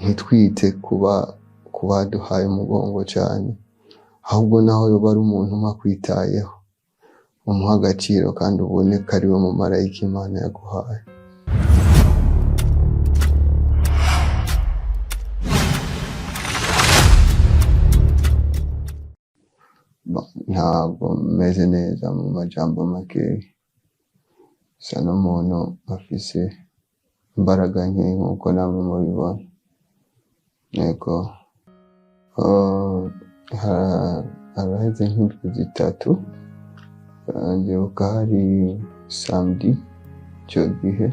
Ntitwite kuba ku baduhaye umugongo cyane, ahubwo naho yoba ari umuntu umwe akwitayeho, umuha agaciro kandi ubone ko ari we mumarayika Imana yaguhaye. Ntabwo meze neza mu majambo makeya, nsa n'umuntu afise imbaraga nke nk'uko namwe mubibona. Yego, haraheze nk'indwi 3, ndibuka hari samedi. Ico gihe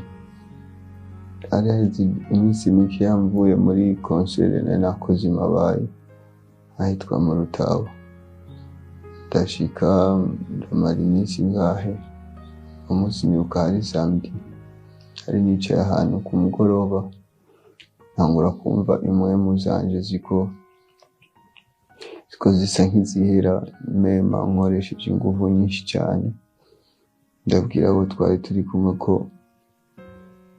hari haheze iminsi mikeya mvuye muri concert nari nakoze i Mabayi ahitwa mu Rutabo. Ndashika ndamara iminsi ingahe, umunsi ndibuka hari samedi, nari nicaye ahantu ku mugoroba, ntangura kumva impwemu zanje ziko zisa nk'izihera, mema nkoresheje inguvu nyinshi cyane. Ndabwira abo twari turi kumwe ko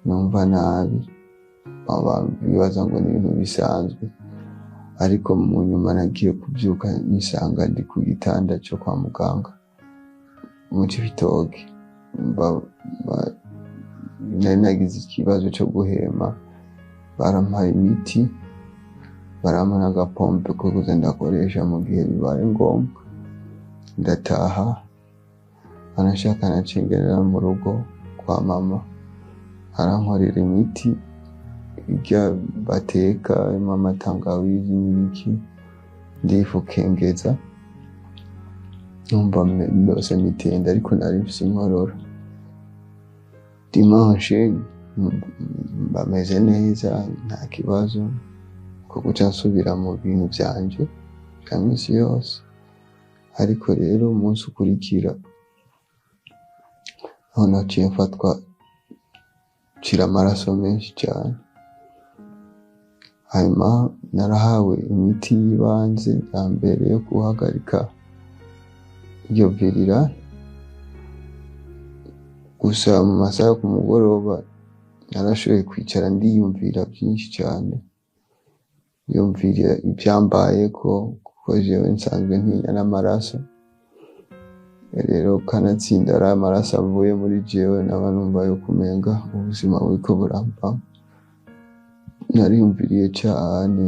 numva nabi, bibaza ngo ni ibintu bisanzwe, ariko mu nyuma nagiye kubyuka nisanga ndi ku gitanda cyo kwa muganga mu Cibitoke. Nari nagize ikibazo cyo guhema, barampaye imiti, barampa n'agapompe ko kuza ndakoresha mu gihe bibaye ngombwa. Ndataha, arashaka nacengerera mu rugo kwa mama, arankorera imiti irya bateka irimo amatangawizi n'ibiki, ndifukengeza, numva ndose mitende, ariko nari mfise inkorora. Dimanche bameze neza, nta kibazo, ko guca nsubira mu bintu vyanje vya misi yose. Ariko rero umunsi ukurikira aho naciye mfatwa nshira amaraso menshi cyane, hanyuma narahawe imiti y'ibanze ya mbere yo guhagarika iryo virira. Gusa mu masaha yo ku mugoroba narashoboye kwicara ndiyumvira byinshi cyane, ndiyumvira ibyambayeko, kuko jewe nsanzwe ntinya n'amaraso. Rero kanatsinda ari amaraso avuye muri jewe, naba numva yuko umenga ubuzima buriko buramvamwo. Nariyumviriye cyane.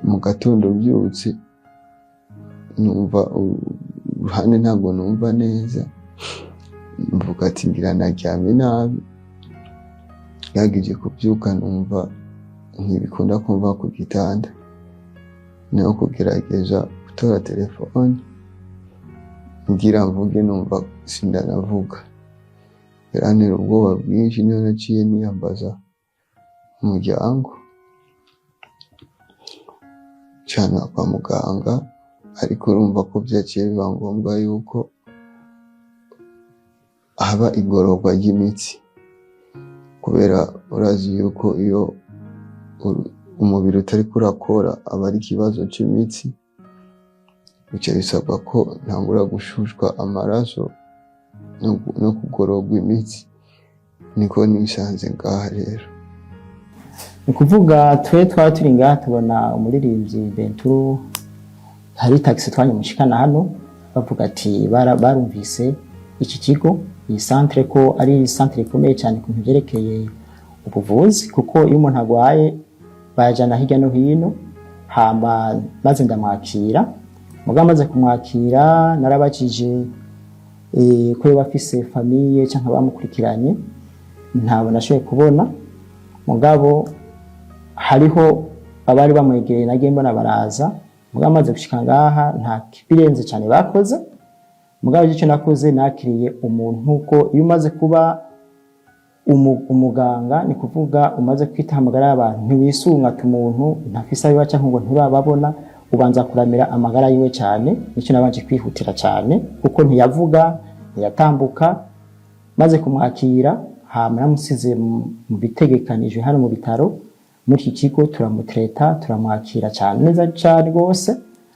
Mu gatondo mbyutse numva uruhande ntabwo numva neza, mvuga ati ngira naryamye nabi. Ngerageje kubyuka numva ntibikunda kumva ku gitanda, niho kugerageza gutora telefone ngira mvuge, numva sindanavuga, birantera ubwoba bwinshi. Niho naciye niyambaza umuryango ncanwa kwa muganga, ariko urumva ko vyaciye biba ngombwa yuko haba igororwa ry'imitsi, kubera urazi yuko iyo umubiri utariko urakora aba ari ikibazo c'imitsi. Bica bisabwa ko ntangura gushushwa amaraso no kugororwa imitsi. Niko nisanze ngaha rero. Ni ukuvuga twe twaba turi ngaha tubona umuririmbyi Benturo, hari taxi twanyamushikana hano, bavuga ati barumvise iki kigo, iyi centre, ko ari centre ikomeye cyane ku bintu byerekeye ubuvuzi, kuko iyo umuntu agwaye bayajana hirya no hino. Hama maze ndamwakira, mugabo maze kumwakira narabajije ko yoba afise famille canke abamukurikiranye, ntabwo nashoboye kubona. Mugabo hariho abari bamwegereye, nagiye mbona baraza, mugabo amaze gushika ngaha nta kibirenze cyane bakoze. Mugabo icyo nakoze, nakiriye umuntu, ko iyo umaze kuba umuganga, ni kuvuga umaze kwita amagara y'abantu, ntiwisunga ati umuntu ntafise abiba canke ngo nturababona, ubanza kuramira amagara yiwe cyane. Nicyo nabanje kwihutira cyane, kuko ntiyavuga, ntiyatambuka. Maze kumwakira, hama namusize mu bitegekanijwe hano mu bitaro muri iki kigo, turamutreta, turamwakira cyane neza cyane rwose.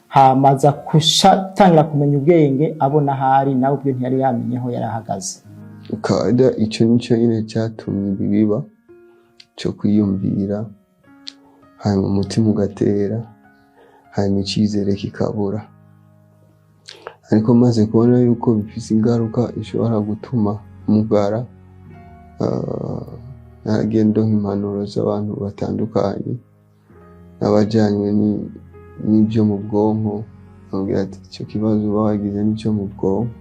Hama aza gutangira kumenya ubwenge, abona ahari, nawe ubwe ntiyari yamenye aho yari ahagaze. Kawaida ico nico nyine cyatumye ibi biba. Cyo kwiyumvira, hanyuma umutima ugatera, hanyuma icyizere kikabura. Ariko maze kubona yuko bifise ingaruka ishobora gutuma mugara, naragiye ndonka impanuro z'abantu batandukanye n'abajyanywe n'ibyo mu bwonko, bambwira ati icyo kibazo uba wagize n'icyo mu bwonko,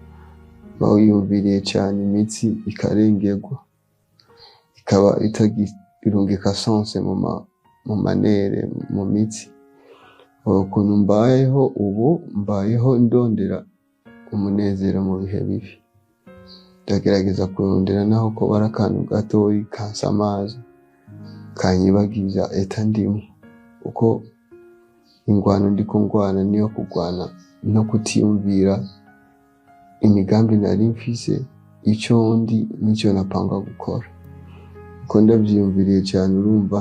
uba wiyumviriye cyane, imitsi ikarengerwa, ikaba itagirungika sanse mu ma nerfs, mu mitsi. Ukuntu mbayeho ubu, mbayeho ndondera umunezero mu bihe bibi. Ndagerageza kurondera naho ko bari akantu gatoyi kansamaza, kanyibagiza état ndimo, kuko ingwano ndiko ngwana niyo kurwana no kutiyumvira imigambi nari mfise, icyo ndi n'icyo napanga gukora. Uko ndavyiyumviriye cyane, urumva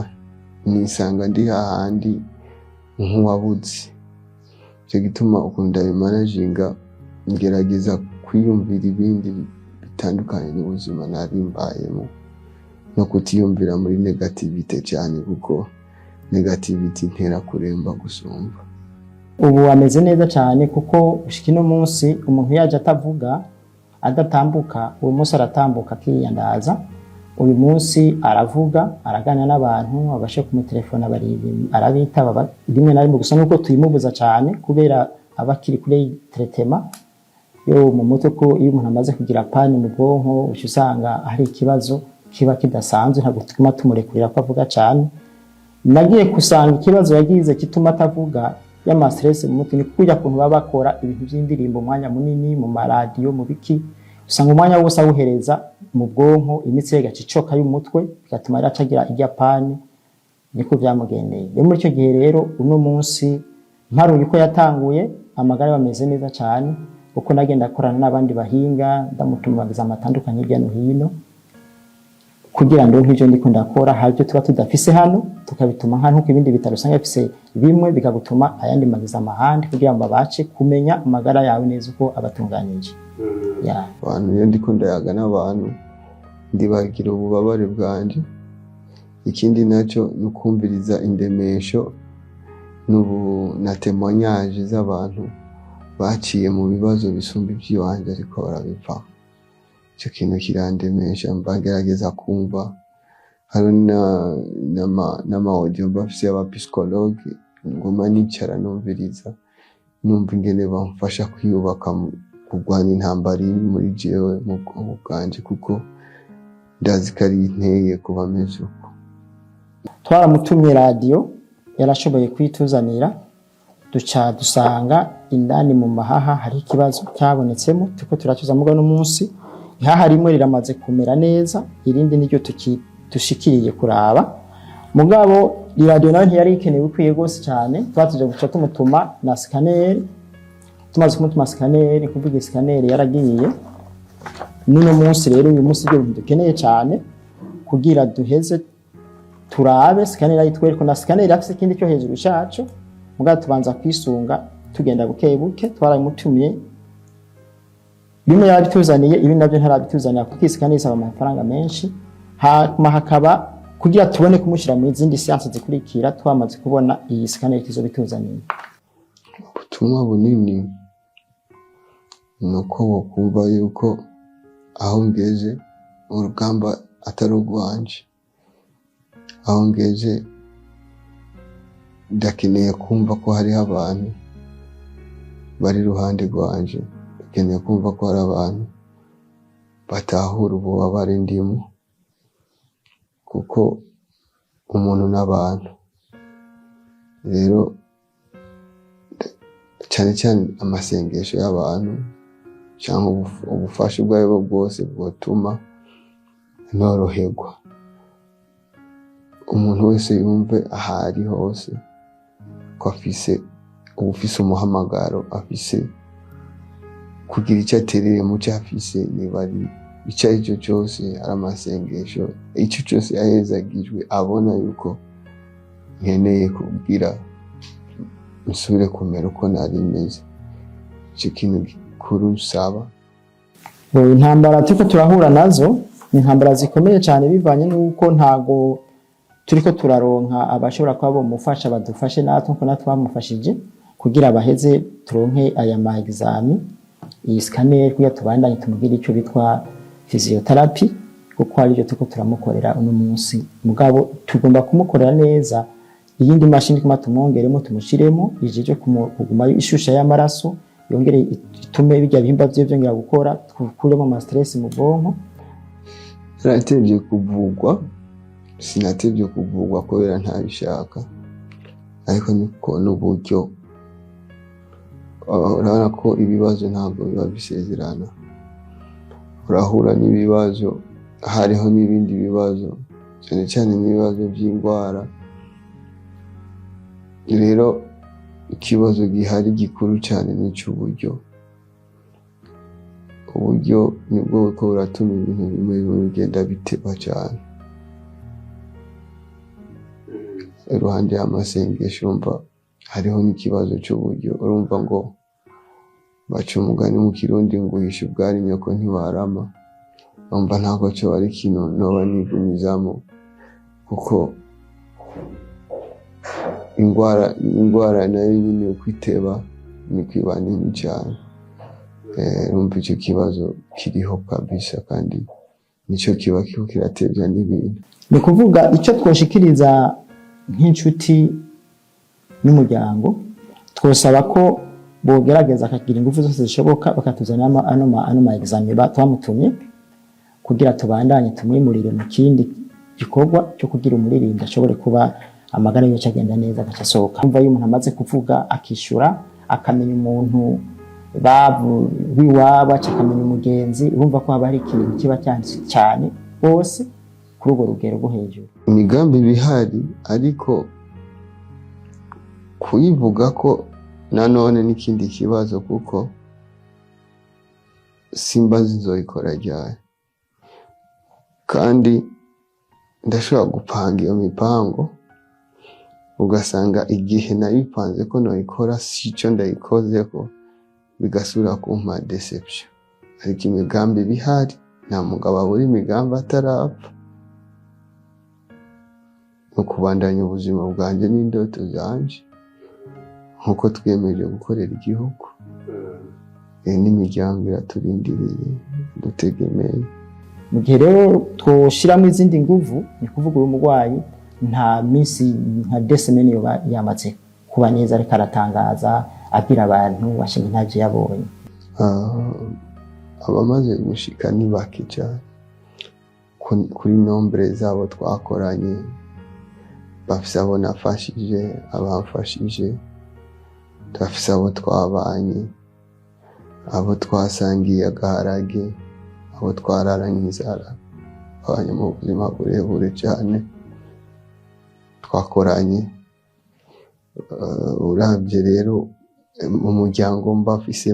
nisanga ndi hahandi nk'uwabuze. Icyo gituma ukuntu ndabimanaginga, ngerageza kwiyumvira ibindi bitandukanye n'ubuzima nari mbayemo, no kutiyumvira muri négativité cyane, kuko négativité intera kuremba gusumba. Ubu ameze neza cyane, kuko gushika ino munsi umuntu yaje atavuga, adatambuka, uwo munsi aratambuka akiyandaza. Uyu munsi aravuga, araganira n'abantu, abashe kumutelefona arabitaba rimwe na rimwe, gusa nuko tuyimubuza cyane kubera aba akiri kuri traitement yo mu mutwe, ko iyo umuntu amaze kugira panne mu bwonko uca usanga hari ikibazo kiba kidasanzwe. Ntabwo tuguma tumurekurira ko avuga cyane. Nagiye gusanga ikibazo yagize kituma atavuga y'ama stress mu mutwe ni kurya kuntu baba bakora ibintu by'indirimbo umwanya munini mu maradiyo, mu biki, usanga umwanya wose awuhereza mu bwonko, imitsi ye igaca icoka y'umutwe, bigatuma rero acagira irya panne. Niko byamugendeye rero muri icyo gihe. Rero uno munsi mparuye uko yatanguye, amagara bameze neza cyane, kuko nagenda akorana n'abandi bahinga, ndamutumagiza amatandukanye hirya no hino kugira ngo nk'ibyo ndiko ndakora. Hari ibyo tuba tudafise hano, tukabituma nka nkuko ibindi bitaro usanga bifise bimwe, bikagutuma ayandi magiza amahandi kugira ngo babashe kumenya amagara yawe neza uko abatunganije ya. Abantu, iyo ndiko ndayaga n'abantu, ndibagira ububabare bwanje. Ikindi nacyo ni ukumviriza indemesho n'ubu na témoignages z'abantu baciye mu bibazo bisumba iby'iwanje ariko barabivamo. Icyo kintu kirandemesha, mbagerageza kumva. Hari n'ama audio bafise y'aba psychologues, nguma nicara numviriza, numva ingene bamfasha kwiyubaka kurwana intambara iri muri jewe mu bwonko bwanje, kuko ndazi ko ari inteye kuba meze uko. Twaramutumye radiyo, yarashoboye kuyituzanira, duca dusanga indani mu mahaha hari ikibazo cyabonetsemo, turiko turacuza. Muga n'umunsi ihaha rimwe riramaze kumera neza, irindi niryo dushikiriye kuraba. Mugabo iradiyo nayo ntiyari ikenewe ikwiye rwose cyane, twatuje guca tumutuma na scanner. Tumaze kumutuma scanner, kuvuga scanner yaragiye n'uno munsi. Rero uyu munsi ibyo bintu dukeneye cyane kugira duheze turabe scanner ayitwereka, na scanner afise ikindi cyo hejuru caco. Mugabo tubanza kwisunga, tugenda buke buke. Twaramutumye bimwe yarabituzaniye, ibindi nabyo ntarabituzanira, kuko iyi scanner isaba amafaranga menshi. Hanyuma hakaba kugira tubone kumushyira mu zindi séances zikurikira, twamaze kubona iyi scanner izobituzaniye. Ubutumwa bunini ni uko bokumva yuko aho ngeze urugamba atari urwanje. Aho ngeze ndakeneye kumva ko hariho abantu bari iruhande rwanje, ndakeneye kumva ko hari abantu batahura ububabare ndimo, kuko umuntu n'abantu. Rero cyane cyane amasengesho y'abantu cyangwa ubufasha ubwo aribwo bwose bwotuma noroherwa. Umuntu wese yumve aho ari hose ko afise ubufise umuhamagaro, afise kugira icyo atereye mu cyo afise, niba ari icyo ari cyo cyose, ari amasengesho, icyo cyose yahezagijwe, abona yuko nkeneye kubwira nsubire kumera uko nari meze. Icyo kintu gikuru nsaba. Intambara turiko turahura nazo ni intambara zikomeye cyane, bivanye n'uko ntago Turiko turaronka abashobora kuba bomufasha, badufashe natwe nkuko natwe bamufashije, kugira baheze turonke aya ma examen, iyi scanner, kugira tubandanye tumugire icyo bitwa physiotherapy, kuko hari ibyo turiko turamukorera uno munsi. Mugabo tugomba kumukorera neza. Iyindi mashini kuma tumwongeremo, tumushiremo ijeje kuguma ishusha y'amaraso, yongere itume bijya bihimba vye vyongera gukora, tukuremo ama stress mu bwonko. Sinatevye kuvugwa, sinatevye kuvugwa kubera ntabishaka, ariko niko n'uburyo. Urabona ko ibibazo ntabwo biba bisezerana. Urahura n'ibibazo, hariho n'ibindi bibazo, cyane cyane n'ibibazo by'indwara. Rero ikibazo gihari gikuru cyane ni icy'uburyo. Uburyo nibwo buriko buratuma ibintu bimwe bimwe bigenda biteba cyane. Iruhande y'amasengesho, urumva hariho n'ikibazo cy'uburyo. Urumva ngo baca umugani mu Kirundi ngo uhisha ubwari nyoko ntiwarama. Urumva ntabwo cyo ari ikintu noba nigumizamo, kuko indwara nayo nyine uko iteba niko iba nini cyane. Urumva icyo kibazo kiriho kabisa, kandi nicyo kiba kiriko kiratevya n'ibintu. Ni ukuvuga icyo twoshikiriza nk'inshuti n'umuryango, twosaba ko bogerageza akagira ingufu zose zishoboka, bakatuzanira ano ma examen twamutumye, kugira tubandanye tumwimurire mu kindi gikorwa cyo kugira umuririmbyi ashobore kuba amagara yiwe agenda neza, agaca asohoka. Umva, iyo umuntu amaze kuvuga, akishura, akamenya umuntu babu w'iwabo, akamenya umugenzi, urumva ko haba hari ikintu kiba cyanditse cyane bose kuri urwo rugero rwo hejuru. Imigambi iba ihari, ariko kuyivuga ko nanone n'ikindi kibazo, kuko simba nzoyikora ryari, kandi ndashobora gupanga iyo mipango, ugasanga igihe nayipanze ko noyikora sico ndayikozeko, bigasubira kumpa déception. Ariko imigambi iba ihari, nta mugabo abura imigambi atarapfa. Ni ukubandanya ubuzima bwanjye n'indoto zanje nk'uko twiyemeje gukorera igihugu. N'imiryango iraturindiriye, dutegemeye. Mu gihe rero twoshiramo izindi nguvu, ni kuvuga uyu murwayi nta minsi nka 2 semaines yoba yamaze kuba neza, ariko aratangaza, abwira abantu washinga ntavyo yabonye. Abamaze gushika ni bake cyane kuri nombre zabo twakoranye. Bafise abo nafashije, abamfashije, turafise abo twabanye, abo twasangiye agaharage, abo twararanye inzara, babanye mu buzima burebure cyane twakoranye. Uravye rero mu muryango mbafise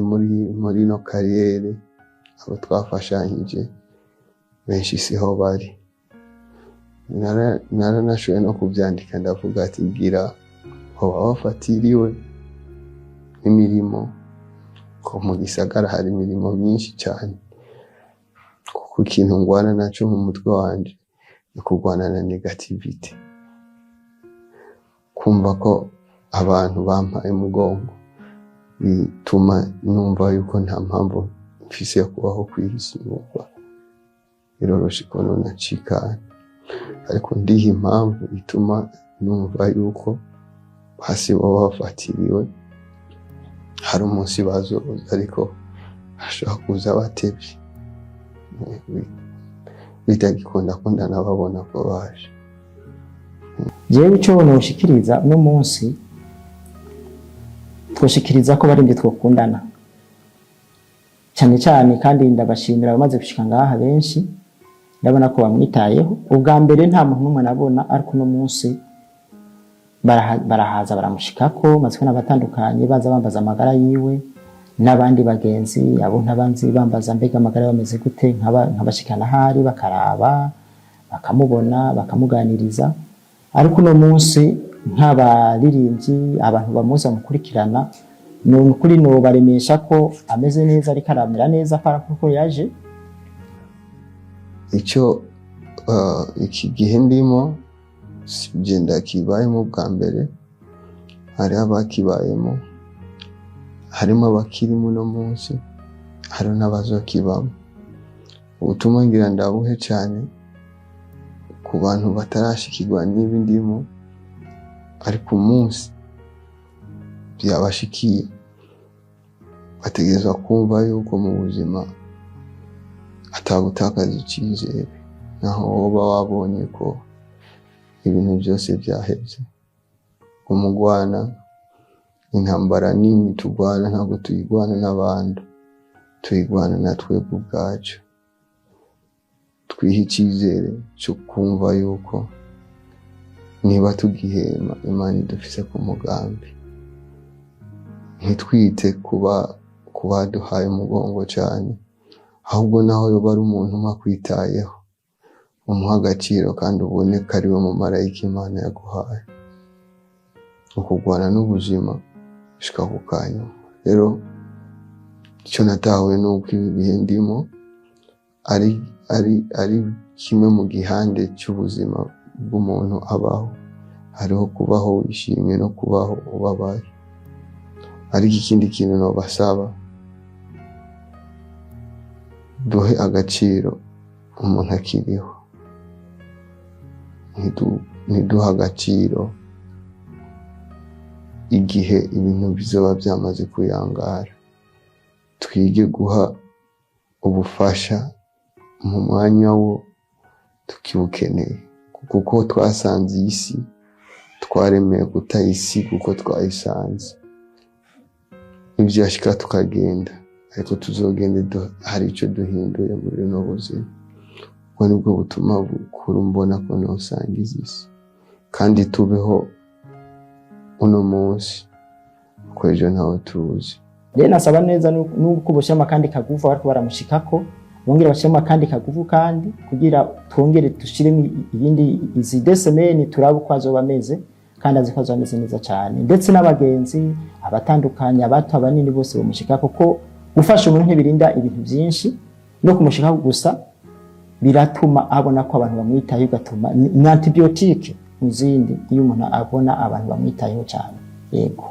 muri no carrière, abo twafashanyije benshi siho bari. Naranashoboye no kuvyandika, ndavuga ati gira hoba wafatiriwe imirimo, ko mu gisagara hari imirimo myinshi cyane, kuko ikintu ngwana naco mu mutwe wanje ni kurwana na négativité, kumva ko abantu bampaye umugongo bituma numva yuko nta mpamvu mfise yo kubaho kw'isi. Numva biroroshe kubona nacikana, ariko ndiha impamvu ituma numva yuko hasi baba bafatiriwe, hari umunsi bazoza, ariko bashobora kuza batevye, bitagikunda ko ndanababona ko baje. Jewe ico noshikiriza uno munsi, twoshikiriza ko barindwi twokundana cyane cyane, kandi ndabashimira abamaze gushika ngaha benshi, ndabona ko bamwitayeho. Ubwa mbere nta muntu n'umwe nabona, ariko uno munsi barahaza baramushikako, maze kubona abatandukanye baza bambaza amagara yiwe, n'abandi bagenzi abo ntabanzi bambaza mbega amagara bameze gute, nkabashikana ahari, bakaraba, bakamubona, bakamuganiriza. Ariko uno munsi nk'abaririmbyi, abantu bamuzi bamukurikirana, ni ukuri nobaremesha ko ameze neza, ariko aramera neza kuko yaje. Icyo iki gihe ndimo Sibye ndakibayemo bwa mbere, hariho abakibayemo, harimo abakirimo uno munsi, hariho n'abazokibamo. Ubutumwa ngira ndabuhe cyane ku bantu batarashikirwa n'ibi ndimo, ariko umunsi byabashikiye bategerezwa kumva yuko mu buzima atagutakaza icyizere, naho woba wabonye ko ibintu byose byaheze. Umugwana intambara nini turwana, ntabwo tuyigwana n'abandi, tuyigwana na twebwe ubwacu. Twihe icyizere cyo kumva yuko niba tugihema Imana idufise ku mugambi, ntitwite kuba kubaduhaye umugongo cyane, ahubwo naho yoba ari umuntu umwe akwitayeho, umuha agaciro kandi ubone ko ari we mumarayika Imana yaguhaye. Ukugwana n'ubuzima gushika ku kanyuma. Rero icyo natahuye ni uko ibi bihe ndimo ari kimwe mu gihande cy'ubuzima bw'umuntu abaho. Hariho kubaho wishimye no kubaho ubabaye. Ariko ikindi kintu nobasaba, duhe agaciro umuntu akiriho, ntiduhe agaciro igihe ibintu bizoba byamaze kuyangara. Twige guha ubufasha mu mwanya wo tukibukeneye, kuko twasanze iyi si, twaremeye kutayisiga kuko twayisanze. Nibyashika tukagenda, ariko tuzogende hari icyo duhinduye muri buno buzima. Ubwo nibwo butumwa bukuru mbona ko nosangiza isi, kandi tubeho uno munsi kuko ejo ntawe tuzi. Rero nasaba neza nuko boshyiramo akandi kaguvu, bariko baramushikako bongere bashyiremo akandi kaguvu, kandi kugira twongere dushiremo iyindi izi deux semaines, turabe uko azoba ameze, kandi azi ko azoba ameze neza cyane. Ndetse n'abagenzi abatandukanye, abato, abanini, bose bamushikako, kuko gufasha umuntu ntibirinda ibintu byinshi, no kumushikako gusa biratuma abona ko abantu bamwitayeho, bigatuma ni antibiotique mu zindi iyo umuntu abona abantu bamwitayeho cyane. Yego.